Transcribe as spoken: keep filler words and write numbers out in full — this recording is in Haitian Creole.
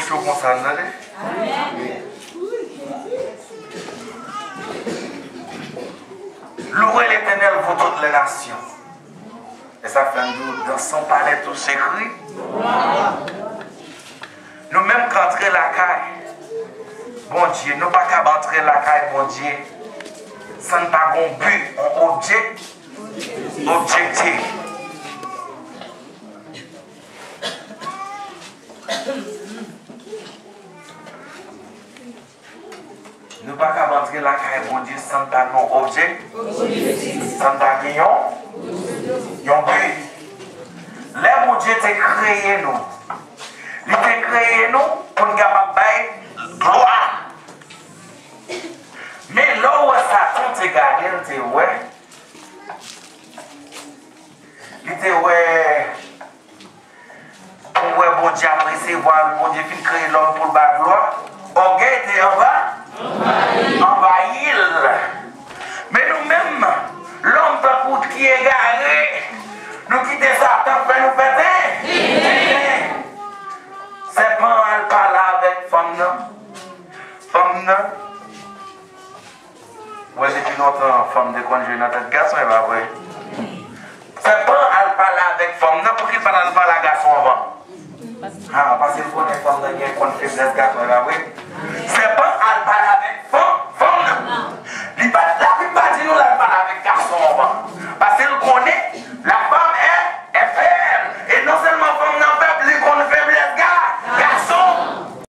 Cho konsa, n tande? Louez l'Éternel, vous toutes les nations. E sa fè m di w, dans son palais tout s'écrit. Nou menm k antre lakay Bondye, nou pa kab antre lakay Bondye san n pa gon bi, on objek, objektif. Nou pa kab antre lakay Bondye san n pa gen yon objek, san n pa gen yon, yon bi. Lè Bondye te kreye nou, li te kreye nou pou n kapab bay glwa. Men lè w wè Satan te gade l, te wè, li te wè, pou wè Bondye ap resevwa l, Bondye fin kreye lòm pou l ba glwa, ògèy te anva, anvayi l. Men nou menm, lòm tankou ki egare, nou kite Satan fè nou fè tenten. Sèpan al pale avèk fanm nan. Fanm nan. Wè, depi lontan, fanm te konn jwe nan tèt gason, e pa vre? Sèpan al pale avèk fanm nan, poukisa l pa t al pale a gason anvan? Ha, paske l konnen fanm nan gen konn feblès gason, e pa vre? Sèpan